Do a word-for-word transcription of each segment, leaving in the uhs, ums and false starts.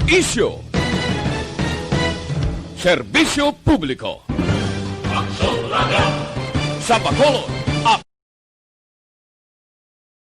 Isyu. Serbisyo publiko. Aksyon Radio. Sa Bacolod,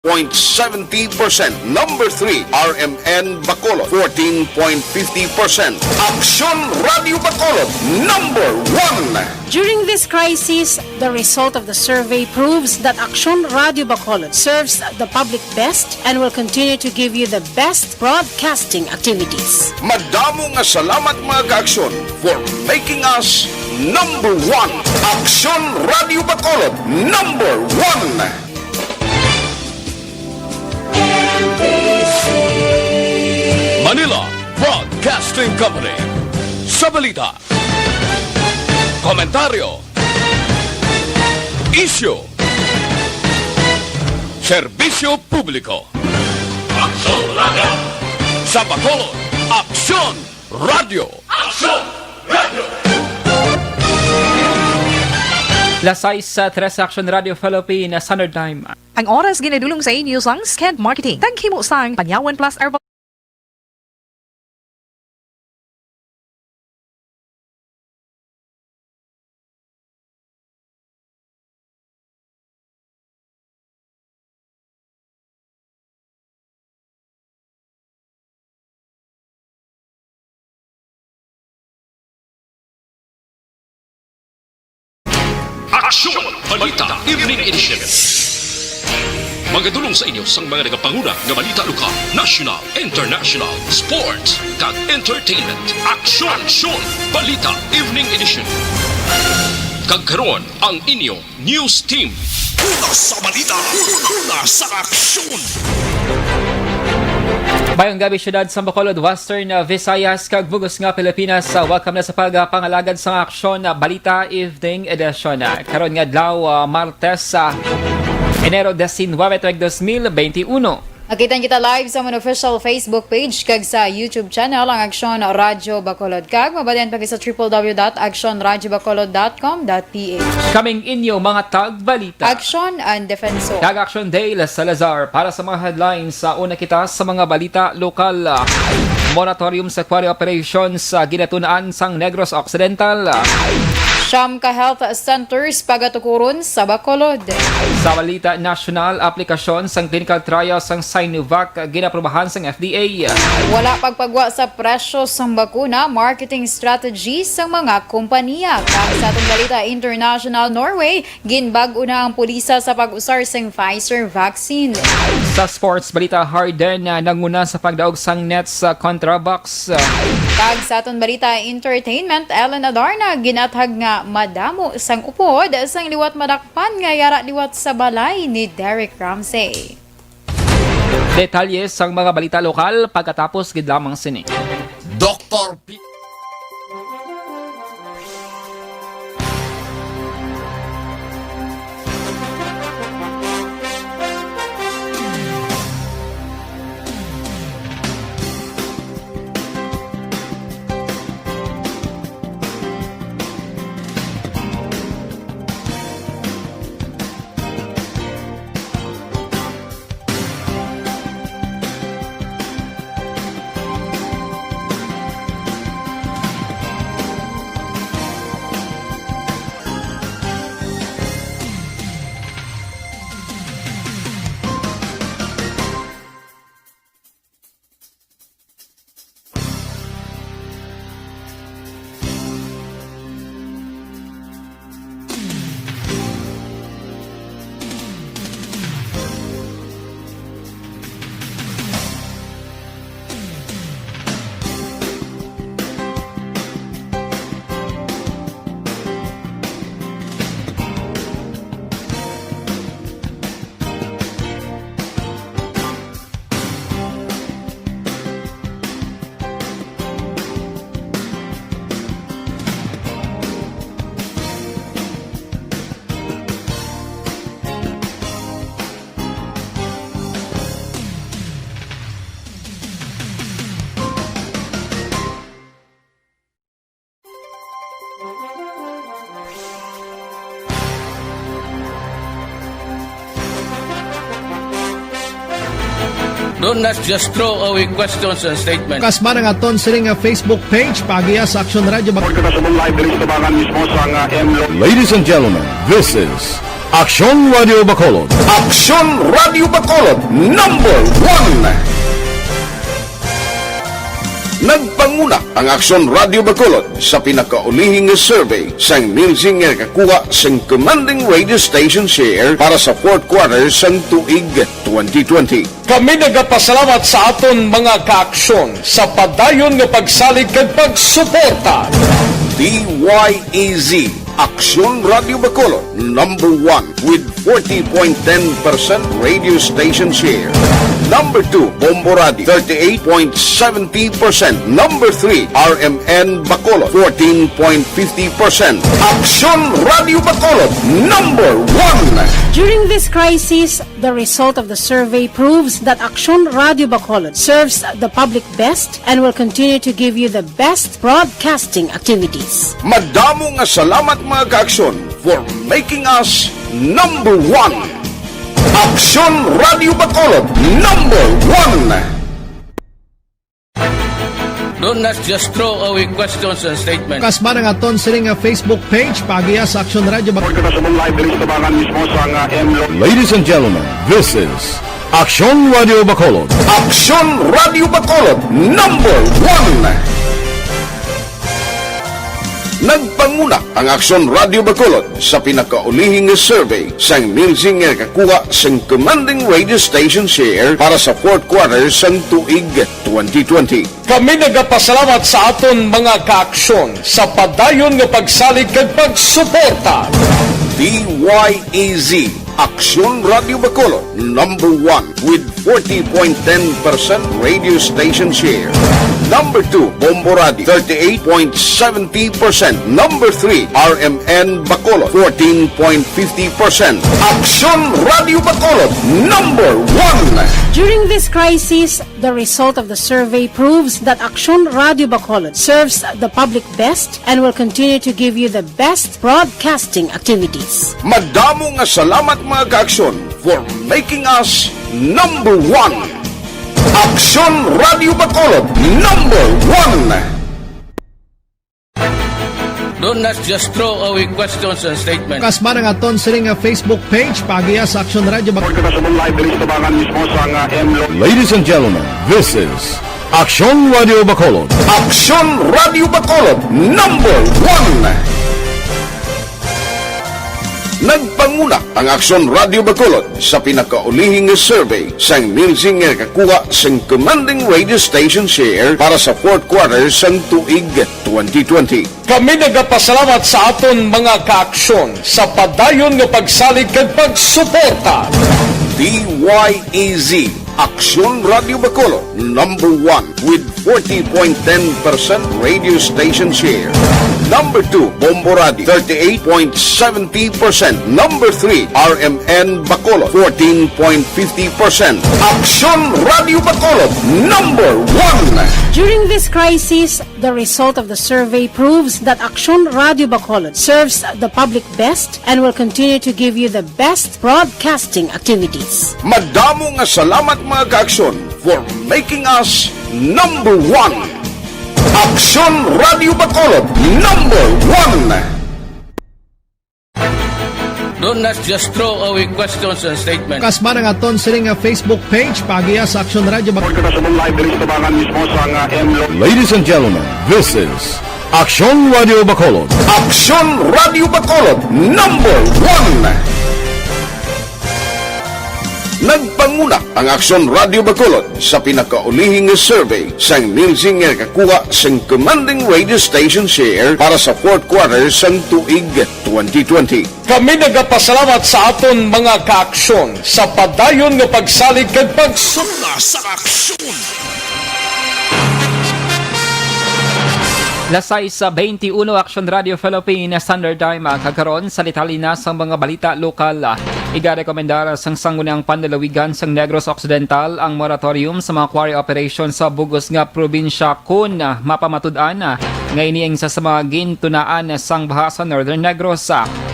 point seventy percent. Number three, R M N Bacolod, fourteen point fifty percent. Aksyon Radio Bacolod, number one. During this crisis, the result of the survey proves that Aksyon Radio Bacolod serves the public best and will continue to give you the best broadcasting activities. Madamo nga salamat, mga ka-Aksyon, for making us number one. Aksyon Radio Bacolod, number one. Manila Broadcasting Company. Sa balita, komentaryo, isyu, serbisyo publiko. Aksyon Radio. Sa Bacolod, Aksyon Radio. Aksyon Radio. Las sais sa tres, Aksyon Radio Philippines Standard Time. Ang oras ginadulong sa inyo sang Skent Marketing. Taghimo sang Panyawan Plus Herbal. Aksyon! Balita Evening Edition. Magadulong sa inyo sang mga nagapanguna nga balita lokal, national, international, sports, kag entertainment. Aksyon! Aksyon! Balita Evening Edition. Kag karon, ang inyo news team. Una sa balita, una sa aksyon. Mayong gabi, siyudad sang Bacolod, Western, uh, Visayas, kag bug-os nga Pilipinas. Uh, welcome na sa pagpangalagad sang Aksyon, uh, Balita Evening Edition. Uh, karon nga adlaw, uh, Martes, uh, Enero diecinuebe, tuig dos mil beintiuno. Nakita kita live sa amon official Facebook page kag sa YouTube channel, ang Aksyon Radyo Bacolod. Kag mabatian pa kita sa triple W dot aksyon radyo bacolod dot com dot P H. Kaming inyo mga tagbalita. Aksyon and Defensor. Kag Aksyon Dale Salazar para sa mga headlines. Sa una kita sa mga balita lokal. Moratorium sa quarry operations sa ginatun-an sang Negros Occidental. Siyam ka health centers pagatukuron sa Bacolod. Sa balita nasyonal, aplikasyon sang clinical trial sang Sinovac ginaprubahan sang F D A. Wala pagpagwa sa presyo sang bakuna, marketing strategy sang mga kompanya. Kag sa atong balita international, Norway, ginbag-o na ang pulisa sa pag-usar sang Pfizer vaccine. Sa sports balita, Harden na nanguna sa pagdaog sang Nets sa kontra Bucks. Kag sa aton balita entertainment, Ellen Adarna ginathag nga madamo sang upod sang liwat madakpan nga yara liwat sa balay ni Derek Ramsey. Detalye sang mga balita lokal pagkatapos gid lamang sini. Doktor P. Don't not just throw away questions and statements. Kasma nga aton sini nga Facebook page, paagiha sa Aksyon Radyo Bacolod. Kita sa live diri sa tabangan mismo sa nga M Lo. Ladies and gentlemen, this is Aksyon Radyo Bacolod. Aksyon Radyo Bacolod, number one. Nagpanguna ang Aksyon Radyo Bacolod sa pinakaulihing survey sang Nielsen nga nakakuha sang commanding radio station share para sa fourth quarter sang tuig twenty twenty. Kami nagapasalamat sa aton mga kaaksyon sa padayon nga pagsalig kag pagsuporta. D Y E Z, Aksyon Radyo Bacolod, number one with forty point ten percent radio station share. Number two, Bombo Radio, thirty-eight point seventy percent. Number three, R M N Bacolod, fourteen point fifty percent. Aksyon Radyo Bacolod, number one. During this crisis, the result of the survey proves that Aksyon Radyo Bacolod serves the public best and will continue to give you the best broadcasting activities. Madamo nga salamat, mga kaaksyon, for making us number one. Aksyon Radyo Bacolod, number one. Don't not just throw away questions and statements. Kasma nga aton sini nga Facebook page, paagiha sa Aksyon Radyo Bacolod. Kita sa live diri sa tabangan mismo sa nga M Lo. Ladies and gentlemen, this is Aksyon Radyo Bacolod. Aksyon Radyo Bacolod, number one. Nagpanguna ang Aksyon Radyo Bacolod sa pinakaulihing survey sang Nielsen nga nakakuha sang commanding radio station share para sa fourth quarter sang tuig twenty twenty. Kami nagapasalamat sa aton mga kaaksyon sa padayon nga pagsalig kag pagsuporta. D Y E Z, Aksyon Radyo Bacolod, number one with forty point ten percent radio station share. Number two, Bombo Radio, thirty-eight point seventy percent. Number three, R M N Bacolod, fourteen point fifty percent. Aksyon Radyo Bacolod, number one. During this crisis, the result of the survey proves that Aksyon Radyo Bacolod serves the public best and will continue to give you the best broadcasting activities. Madamo nga salamat, mga kaaksyon, for making us number one. Aksyon Radyo Bacolod, number one. Don't not just throw away questions and statements. Kasma nga aton sini nga Facebook page, paagiha sa Aksyon Radyo Bacolod. Kita sa live diri sa tabangan mismo sa nga M Lo. Ladies and gentlemen, this is Aksyon Radyo Bacolod. Aksyon Radyo Bacolod, number one. Nagpanguna ang Aksyon Radyo Bacolod sa pinakaulihing survey sang Nielsen nga nakakuha sang commanding radio station share para sa fourth quarter sang tuig twenty twenty. Kami nagapasalamat sa aton mga kaaksyon sa padayon nga pagsalig kag pagsuporta. D Y E Z, Aksyon Radyo Bacolod, number one with forty point ten percent radio station share. Number two, Bombo Radio, thirty-eight point seventy percent. Number three, R M N Bacolod, fourteen point fifty percent. Aksyon Radyo Bacolod, number one. During this crisis, the result of the survey proves that Aksyon Radyo Bacolod serves the public best and will continue to give you the best broadcasting activities. Madamo nga salamat, mga kaaksyon, for making us number one. Aksyon Radyo Bacolod, number one. Don't not just throw away questions and statements. Kasma nga aton sini nga Facebook page, paagiha sa Aksyon Radyo Bacolod. Kita sa live diri sa tabangan mismo sa nga M Lo. Ladies and gentlemen, this is Aksyon Radyo Bacolod. Aksyon Radyo Bacolod, number one. Nagpanguna ang Aksyon Radyo Bacolod sa pinakaulihing survey sang Nielsen nga nakakuha sang commanding radio station share para sa fourth quarter sang tuig twenty twenty. Kami nagapasalamat sa aton mga kaaksyon sa padayon nga pagsalig kag pagsunod sa aksyon. Las sais sa twenty-one, Aksyon Radio Philippine Standard Time, kag karon sa detalye na sang mga balita lokal. Igarekomendar sang Sangguniang Panlalawigan sang Negros Occidental ang moratorium sa mga quarry operation sa bug-os nga probinsya kun mapamatud-an nga ini ang isa sa mga gintunaan sang baha sa Northern Negros.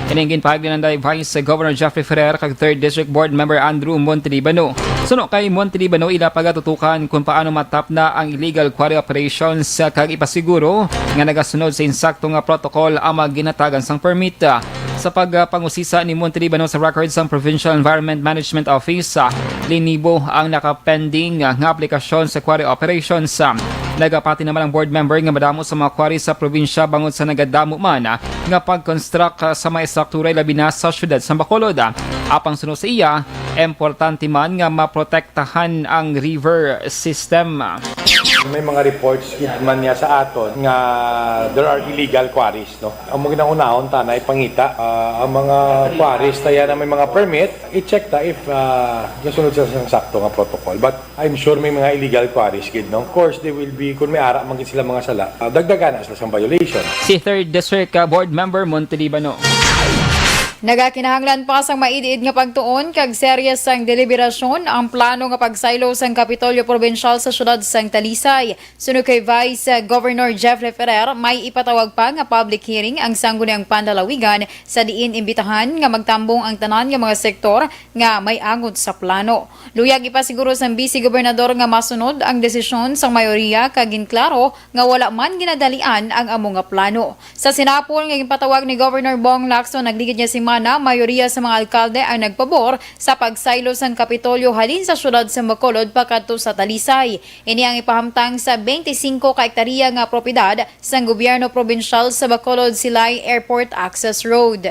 Ini ang ginpahayag ni Nanday Vice Governor Jeffrey Ferrer kag Third District Board Member Andrew Montelibano. Suno kay Montelibano, ila pagatutukan kung paano matapna ang illegal quarry operations, ah, kag ipasiguro nga nagasunod sa insakto nga protocol ang mga ginatagan sang permit. Sa pagpangusisa ni Montelibano sa record sang Provincial Environment Management Office, ah, linibo ang nakapending, ah, nga aplikasyon sa quarry operations. Ah, nagapati naman ang board member nga madamo sa mga quarry sa probinsya bangod sa nagadamo man, ah, nga pag-construct, ah, sa mga estruktura, labi na sa siyudad sa Bacolod. Ah, apang suno sa iya, importante man nga maprotektahan ang river system. May mga reports gid man niya sa aton nga there are illegal quarries, no? Ang mga ginahunahon ta na ipangita, ah, ang mga quarries ta yan na may mga permit, i-check ta if, ah, gasunod sa, sa sakto nga protocol. But I'm sure may mga illegal quarries gid, no? Of course, they will be, kung may ara man gid sila mga sala, ah, dagdagan na sila sang violation. Si Third District, ah, Board Member Montelibano. Nagakinahanglan pa sang maid-id nga pagtuon kag serye sang deliberasyon ang plano nga pagsaylo sang Kapitolyo Probinsyal sa siyudad sang Talisay. Suno kay Vice Governor Jeffrey Ferrer, may ipatawag pa nga public hearing ang Sangguniang Panlalawigan sa diin imbitahan nga magtambong ang tanan nga mga sektor nga may angot sa plano. Luyag ipasiguro sang Vice Gobernador nga masunod ang desisyon sang mayoriya kag ginklaro nga wala man ginadalian ang amo nga plano. Sa sinapol nga ginpatawag ni Governor Bong Lacson nagligid nga semana, mayoriya sa mga alkalde ang nagpabor sa pagsaylo sang Kapitolyo halin sa siyudad sa Bacolod pakadto sa Talisay. Ini ang ipahamtang sa twenty-five ka ektarya nga propiedad sang gobyerno probinsyal sa Bacolod Silay Airport Access Road.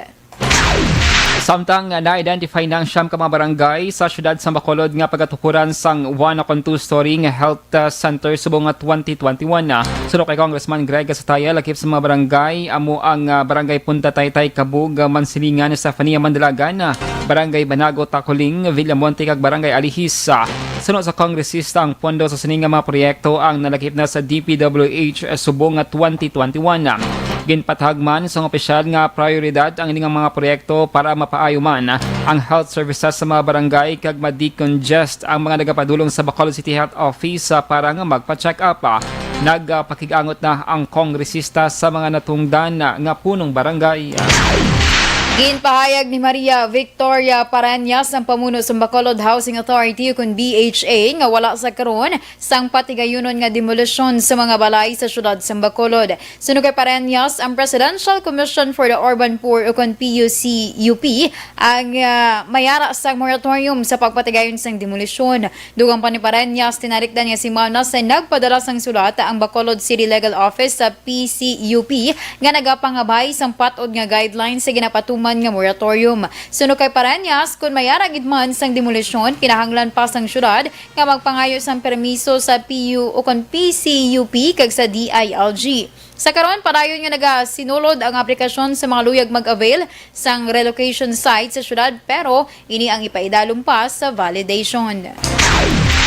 Samtang na-identify na ang siyam ka mga barangay sa siyudad sa Bacolod nga pagatukuran sang one ukon two-story nga health, uh, center subong nga twenty twenty-one na. Suno kay Congressman Greg Sataya, lakip sa mga barangay amo ang, uh, Barangay Punta Taytay, Kabug, uh, Mansilingan, Sefania, Mandalagan, uh, Barangay Banago, Tacoling, Villamonte, kag Barangay Alihis. Uh, suno sa kongresista, ang pondo sa sini nga mga proyekto ang nalakip na sa D P W H subong nga twenty twenty-one. Ginpatahag man sang opisyal nga prioridad ang ini nga mga proyekto para mapaayo man ang health services sa mga barangay kag ma-decongest ang mga nagapadulong sa Bacolod City Health Office, ah, para nga magpa-check up. Ah, nagapakig-angot na ang kongresista sa mga natungdan nga punong barangay. Ginpahayag ni Maria Victoria Pareñas, ang pamuno sa Bacolod Housing Authority ukon B H A, nga wala sa karon sang patigayunon nga demolisyon sa mga balay sa siyudad sang Bacolod. Suno kay Pareñas, ang Presidential Commission for the Urban Poor ukon P U C U P ang, ah, mayara sang moratorium sa pagpatigayon sang demolisyon. Dugang pa ni Pareñas, tinalikdan nga semana sa nagpadala sang sulat ang Bacolod City Legal Office sa P C U P nga nagapangabay sang pat-od nga guidelines sa ginapatuman nga moratorium. Suno kay Pareñas, kun mayara gid man sang demolisyon, kinahanglan pa sang syudad nga magpangayo sang permiso sa P U ukon P C U P kag sa D I L G. Sa karon, padayon nga nagasinulod ang aplikasyon sa mga luyag mag-avail sang relocation site sa syudad, pero ini ang ipaidalom pa sa validation.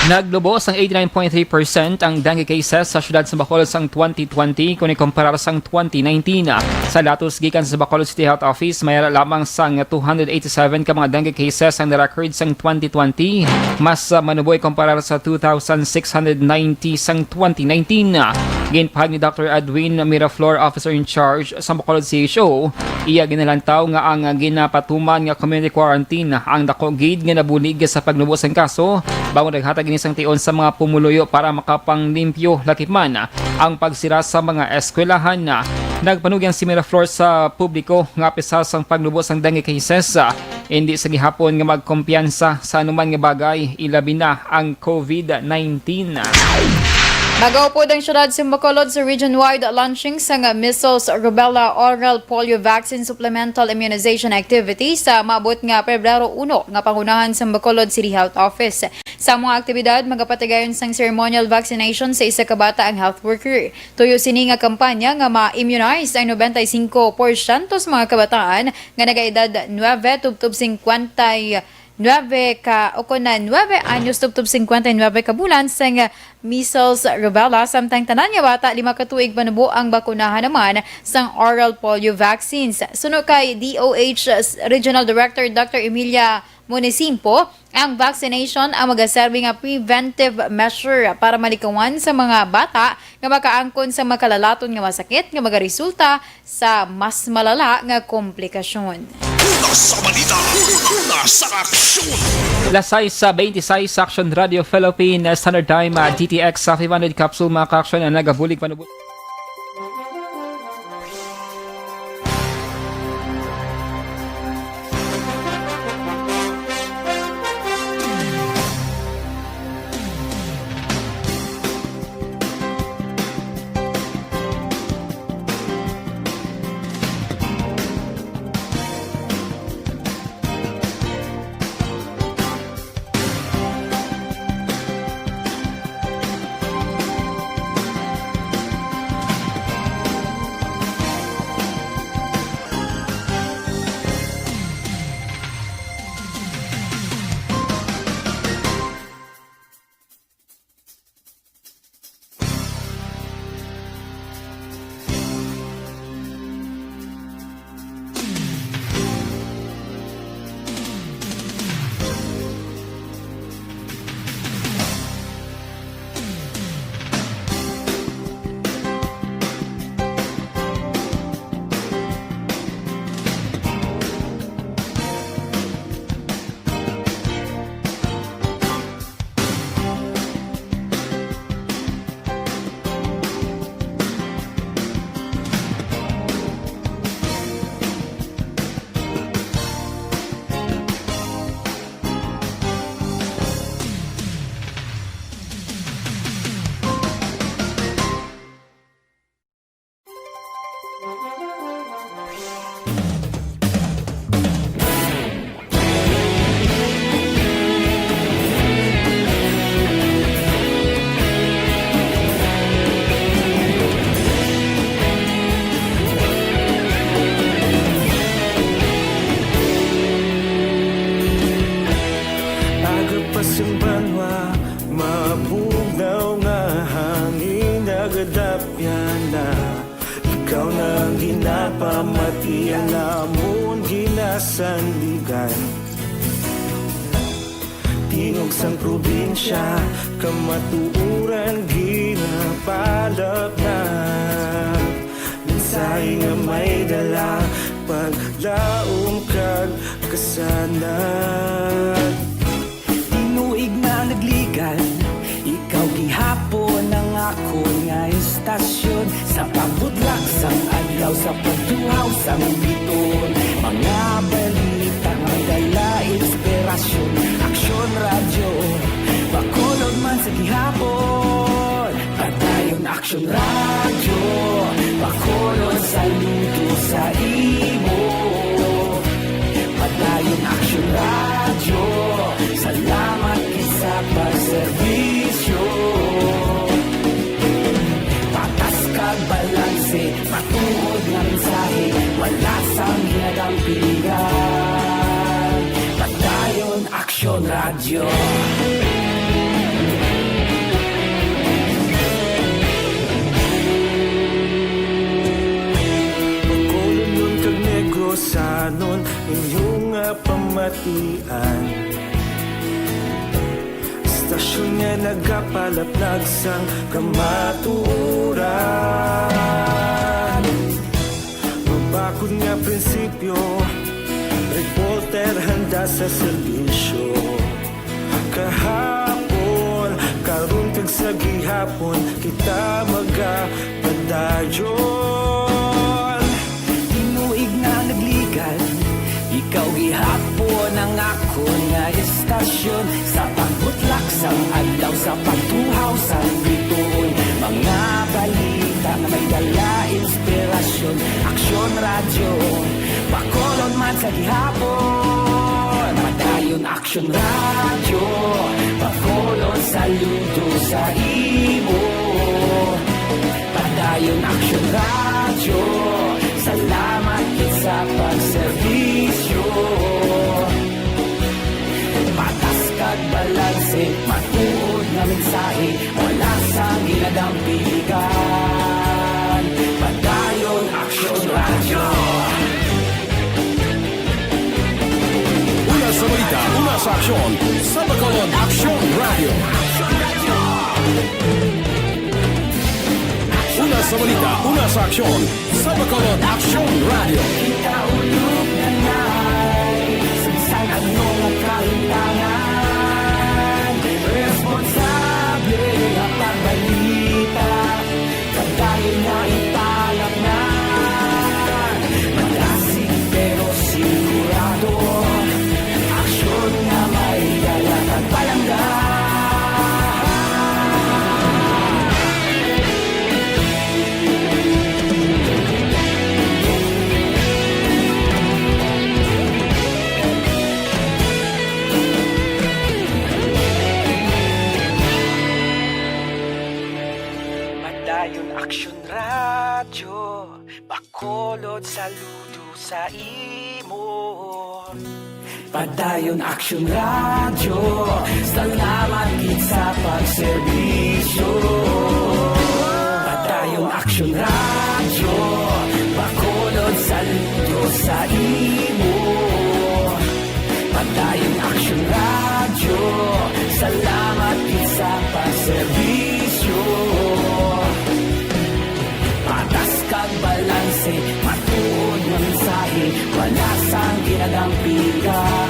Naglubo sang eighty-nine point three percent ang dengue cases sa syudad sa Bacolod sang twenty twenty kun ikumparar sang twenty nineteen. Sa datos gikan sa Bacolod City Health Office, mayara lamang sang two hundred eighty-seven ka mga dengue cases ang na-record sang twenty twenty. Mas, ah, manubo ikumparar sa two thousand six hundred ninety sang twenty nineteen. Ginpahayag ni Doctor Edwin Miraflor, Officer in Charge sa Bacolod C H O, iya ginalantaw nga ang ginapatuman nga community quarantine ang dako gid nga nabulig sa pagnubo sang kaso, bangod naghatag ini sang tion sa mga pumuluyo para makapanglimpyo, lakip man ang pagsira sa mga eskwelahan. Nagpanugyang si Miraflor sa publiko nga apisar sang pagnubo sang dengue cases, indi sa gihapon nga magkumpiyansa sa anuman nga bagay, ilabi na ang COVID nineteen. Magaupod ang siyudad sa Bacolod sa region-wide launching sang measles, rubella, oral polio vaccine supplemental immunization activity sa maabot nga Pebrero uno nga pangunahan sa Bacolod City Health Office. Sa mga aktibidad, magapatigayon sang ceremonial vaccination sa isa ka bata ang health worker. Tuyo sini nga kampanya nga ma-immunize ang nobenta y singko porsyento sa mga kabataan nga nagaedad nuebe tubtob singkwenta y nuebe ka, o kon na nuebe anyos tubtob singkwenta y nuebe ka bulan sang measles, rubella, samtang tanan nga bata lima ka tuig panubo ang bakunahan naman sang oral polio vaccines. Suno kay D O H Regional Director Doctor Emilia Monesimpo, Ang vaccination ang magaserbi nga preventive measure para malikawan sa mga bata nga makaangkon sa makalalaton nga masakit nga magaresulta sa mas malala nga komplikasyon. Una sa balita, una sa aksyon. Las sais sa twenty-sais sa Action Radio Philippine Standard Time, ah, D T X sa five hundred capsule, mga ka-aksyon, ang nagabulig panubo. Aga pa sing banwa, mabugnaw nga hangin nagadapyan na. Ikaw na ang ginapamati, ang amon ginasandigan. Tingog sang probinsya, kamatuoran ginapalapnat. Mensahe nga may dala, paglaom kag kasanag. Tinuig na nagligan, ikaw gihapon ang akon nga istasyon. Sa pagbutlak sang adlaw, sa pagtuhaw sang bituon, mga balita may dala inspirasyon. Aksyon Radyo, Bacolod man sa gihapon. Padayon Aksyon Radyo, Bacolod, saludo sa imo. Padayon Aksyon Radyo, salamat gid sa pagserbisyo. Patas kag balanse, matuod nga mensahe, wala sang ginadampigan. Padayon Aksyon Radyo. Bacolodnon kag Negrosanon, inyo nga pamatian. Istasyon nga nagapalaplag sang kamatuoran. Mabakod nga prinsipyo, reporter handa sa serbisyo. Kahapon, karon kag sa gihapon, kita magapadayon. Tinuig na nagligan, ikaw gihapon ang akon nga istasyon. Sa pagbutlak sang adlaw, sa pagtuhaw sang bituon, mga balita nga may dala inspirasyon. Aksyon Radyo, Bacolod man sa gihapon. Padayon Aksyon Radyo, Bacolod, saludo sa imo. Padayon Aksyon Radyo, salamat gid sa pagserbisyo. Patas kag balanse, matuod nga mensahe, wala sang ginadampigan. Padayon Aksyon Radyo. Una sa balita, una sa aksyon, Bacolod Aksyon Radio. Una sa balita, una sa aksyon, sa Bacolod Aksyon Radio. Kita ulog na ngay, sa bisan ano nga kahimtangan, responsable nga pagbalita. Padayon nga ipalatnan, malasig pero sigurado, aksyon nga may dala kag palangga. Padayon Aksyon Radyo, Bacolod, saludo sa imo. Padayon Aksyon Radyo, salamat gid sa pagserbisyo. Padayon Aksyon Radyo, Bacolod, saludo sa imo. Padayon Aksyon Radyo, salamat gid sa pagserbisyo. Patas kag balanse, matuod nga mensahe, wala sang ginadampigan.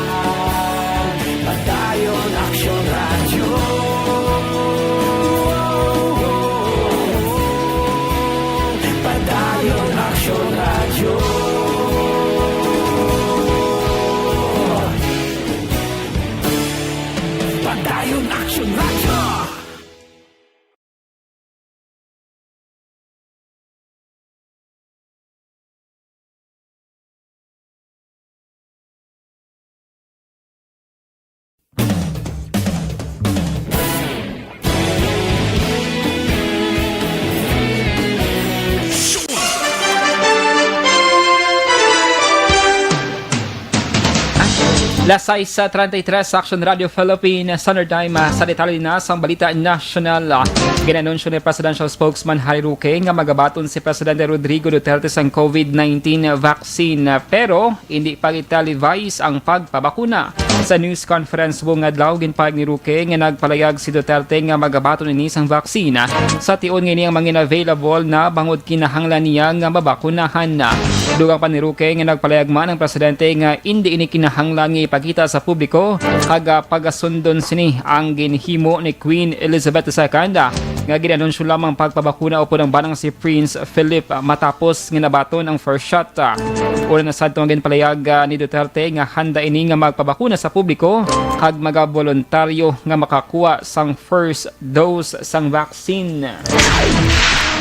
Padayon Aksyon Radyo. Padayon Aksyon Radyo. Padayon Aksyon Radyo. Las sais treinta y tres, Action Radio Philippines Standard Time. Ah, sa detalye na sang balita nasyonal, ah, ginanunsyo ni Presidential Spokesman Harry Roque nga magabaton si Presidente Rodrigo Duterte sang COVID nineteen vaccine, ah, pero hindi pa gitelevise ang pagpabakuna. Sa news conference subong adlaw, ginpahayag ni Roque nga nagpalayag si Duterte nga magabaton ini sang vaccine, ah, sa tion nga ini ang mangin-available na bangod kinahanglan niya nga mabakunahan. Dugang pa ni Roque nga nagpalayag man ang presidente nga indi ini kinahanglan nga ipakita sa publiko, kag, ah, pagasundon sini ang ginhimo ni Queen Elizabeth the Second, ah, nga ginanunsyo lamang pagpabakuna upod ang banang si Prince Philip, ah, matapos nga nabaton ang first shot. Ah, una na sadto nga ginpalayag, ah, ni Duterte nga handa ini nga magpabakuna sa publiko kag magaboluntaryo nga makakuha sang first dose sang vaccine.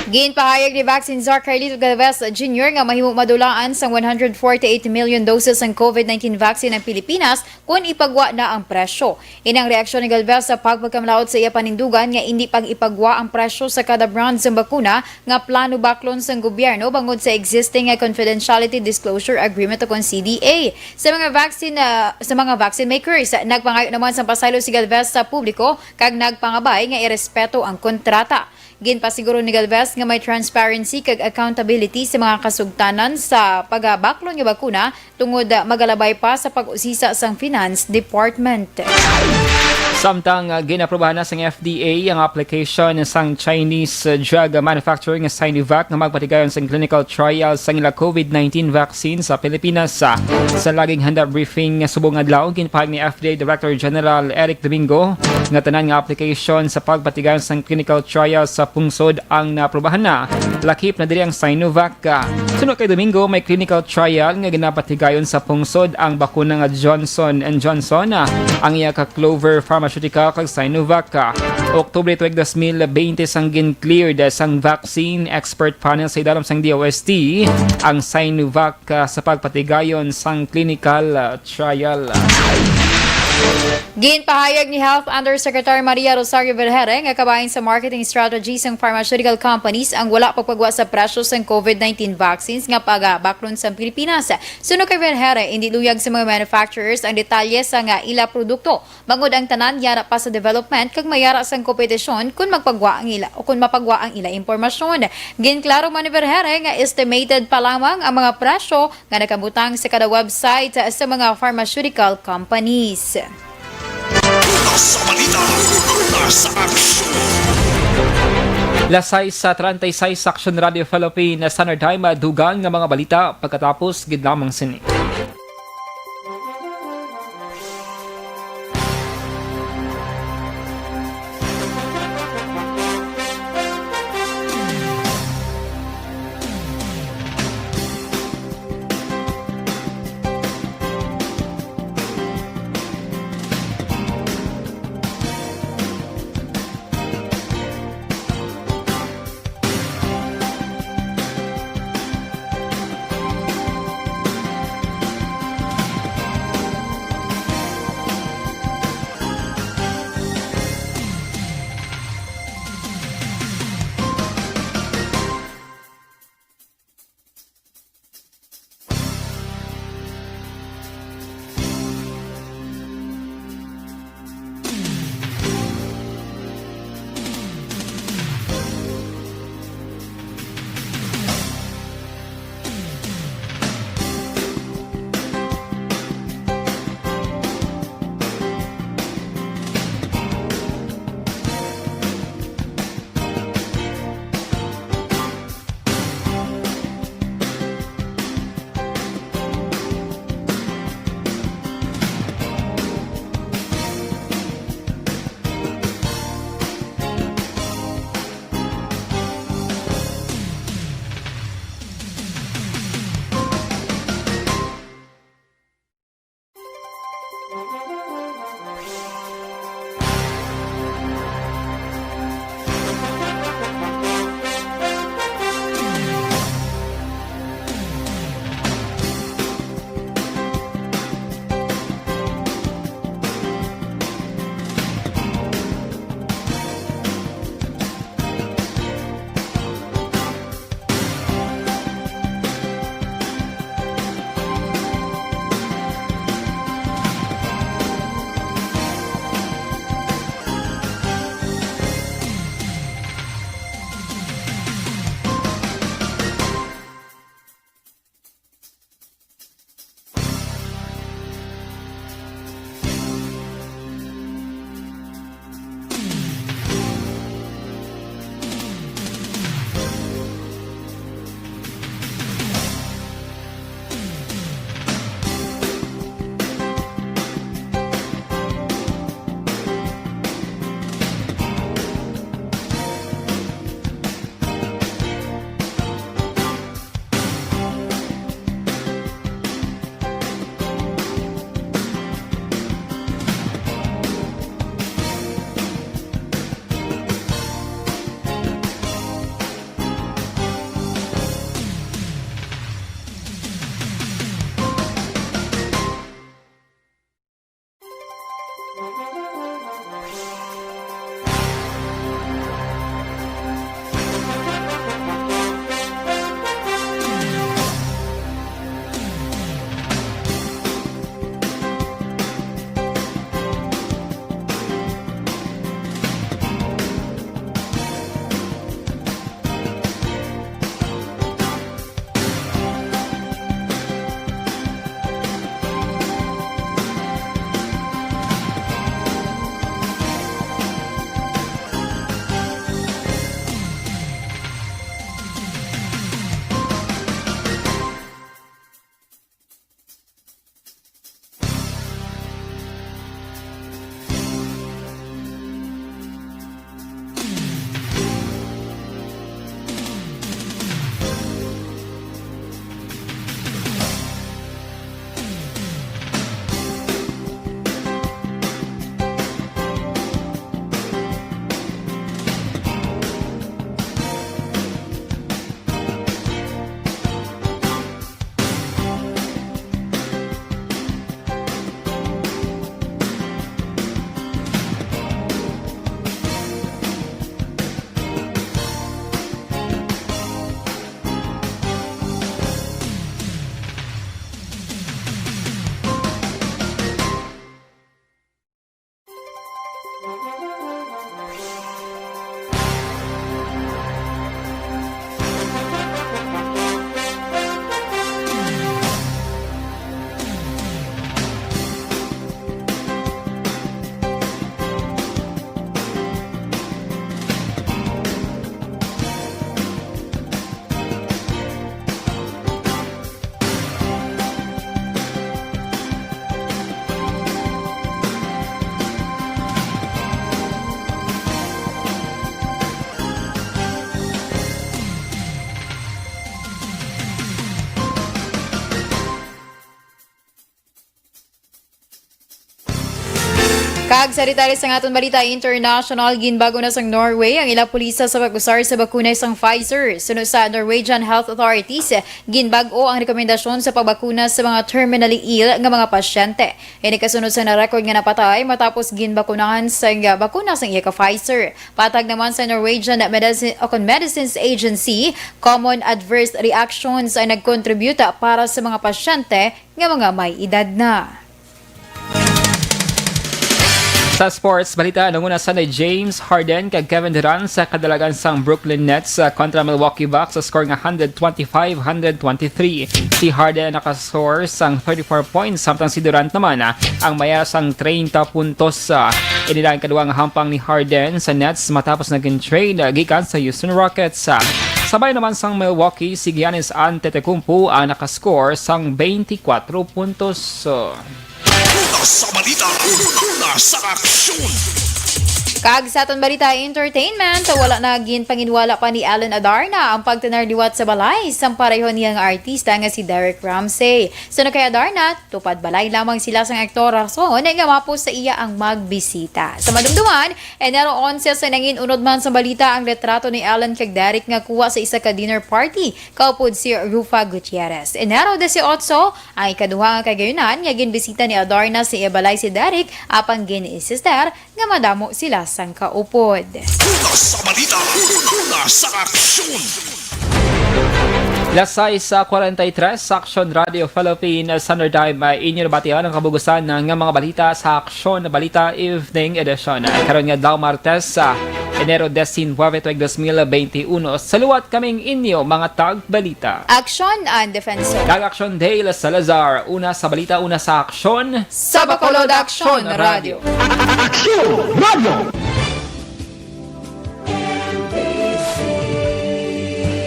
Ginpahayag ni Vaccine Czar Carlito Galvez Junior nga mahimo madulaan sang one hundred forty-eight million doses sang COVID nineteen vaccine ang Pilipinas kon ipagwa na ang presyo. Ini ang reaksyon ni Galvez sa pagpagkamalaut sa iya panindugan nga indi pag-ipagwa ang presyo sa kada brand sang bakuna nga plano baklon sang gobyerno bangod sa existing nga confidentiality disclosure agreement o kon C D A. Sa mga vaccine, ah, sa mga vaccine makers, nagpangayo naman sang pasaylo si Galvez sa publiko kag nagpangabay nga irespeto ang kontrata. Ginpasiguro ni Galvez nga may transparency kag accountability sa mga kasugtanan sa pagabaklon nga bakuna tungod, ah, magalabay pa sa pag-usisa sang Finance Department. Samtang, ah, ginaprobahan na sang F D A ang application sang Chinese, ah, drug manufacturer nga Sinovac nga magpatigayon sang clinical trial sang ila COVID nineteen vaccine sa Pilipinas. Ah, sa laging handa briefing subong adlaw, ginpahayag ni F D A Director General Eric Domingo nga tanan nga application sa pagpatigayon sang clinical trial sa pungsod ang naaprubahan na, lakip na diri ang Sinovac. Suno kay Domingo, may clinical trial nga ginapatigayon sa pungsod ang bakuna nga Johnson and Johnson, ang iya ka Clover Pharmaceutical kag Sinovac. Oktubre tuig dos mil bente sang gin-cleared sang vaccine expert panel sa idalom sang D O S T ang Sinovac, ah, sa pagpatigayon sang clinical, ah, trial. Ginpahayag ni Health Undersecretary Maria Rosario Vergere nga kabahin sa marketing strategy sang pharmaceutical companies ang wala pagpagwa sa presyo sang COVID nineteen vaccines nga pagabaklon sa Pilipinas. Suno kay Vergere, indi luyag sa mga manufacturers ang detalye sa nga ila produkto, bangod ang tanan yara pa sa development kag mayara sang kompetisyon kun magpagwa ang ila o kun mapagwa ang ila impormasyon. Ginklaro man ni Vergere nga estimated pa lamang ang mga presyo nga nakabutang sa kada website sa mga pharmaceutical companies. Sa balita, nasa aksyon. Las sais sa treinta y seis, Action Radio Philippines Standard Time, dugang nga mga balita pagkatapos gid lamang sini. Kag sa detalye sang aton balita international, ginbag-o na sang Norway ang ilang pulis sa pag-usar sa bakuna sang Pfizer. Suno sa Norwegian health authorities, ginbag-o ang rekomendasyon sa pagbakuna sa mga terminally ill nga mga pasyente. Ini kasunod sa na-record nga napatay matapos ginbakunahan sa bakuna sang iya ka Pfizer. Patag naman sa Norwegian Medicine, o kon Medicines Agency, common adverse reactions ang nagkontributa para sa mga pasyente nga mga may edad na. Sa sports balita, nanguna sa ni James Harden kag Kevin Durant sa kadalagan sang Brooklyn Nets, ah, kontra Milwaukee Bucks sa score nga hundred twenty-five hundred twenty-three. Si Harden nakascore sang thirty-four points, samtang si Durant naman, ah, ang may-ara sang treinta puntos. Ah, ini na ang kaduha nga hampang ni Harden sa Nets matapos naging trade, ah, gikan sa Houston Rockets. Ah, sabay naman sang Milwaukee, si Giannis Antetokounmpo ang nakascore sang twenty-four puntos. Ah, Una sa balita, una sa aksyon. Kag sa aton balita entertainment, wala na ginpanginwala pa ni Alan Adarna ang pagtanar liwat sa balay sang pareho niya nga artista nga si Derek Ramsey. Suno kay Adarna, tupad balay lamang sila sang aktor, rason nga mapos sa iya ang magbisita. Sa madumduman, Enero onse sa nangin-unod man sa balita ang retrato ni Alan kag Derek nga kuha sa isa ka dinner party kaupod si Rufa Gutierrez. Enero dieciocho, ang ikaduha nga kagayunan nga ginbisita ni Adarna sa iya balay si Derek, apang gin-insister nga madamo sila sang kaupod. Una sa balita, una sa aksyon. Las sais sa kwarenta y tres, sa Aksyon Radio Philippines Standard Time, ay inyo nabatian ang kabugusan nga mga balita sa Aksyon Balita Evening Edition. Karon nga adlaw, Martes, sa Enero diecinuebe, tuig dos mil veintiuno. Sa liwat kaming inyo mga tagbalita. Aksyon ang Defensor. Kag Aksyon Dale Salazar. Una sa balita, una sa aksyon. Sa Bacolod Aksyon Radio. Aksyon Radio.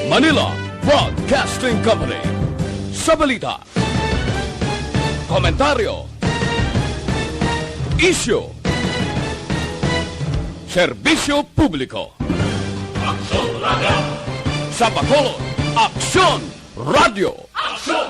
Manila Broadcasting Company. Sa balita, komentaryo, isyu, serbisyo publiko. Aksyon Radio. Sa Bacolod, Aksyon Radio. Aksyon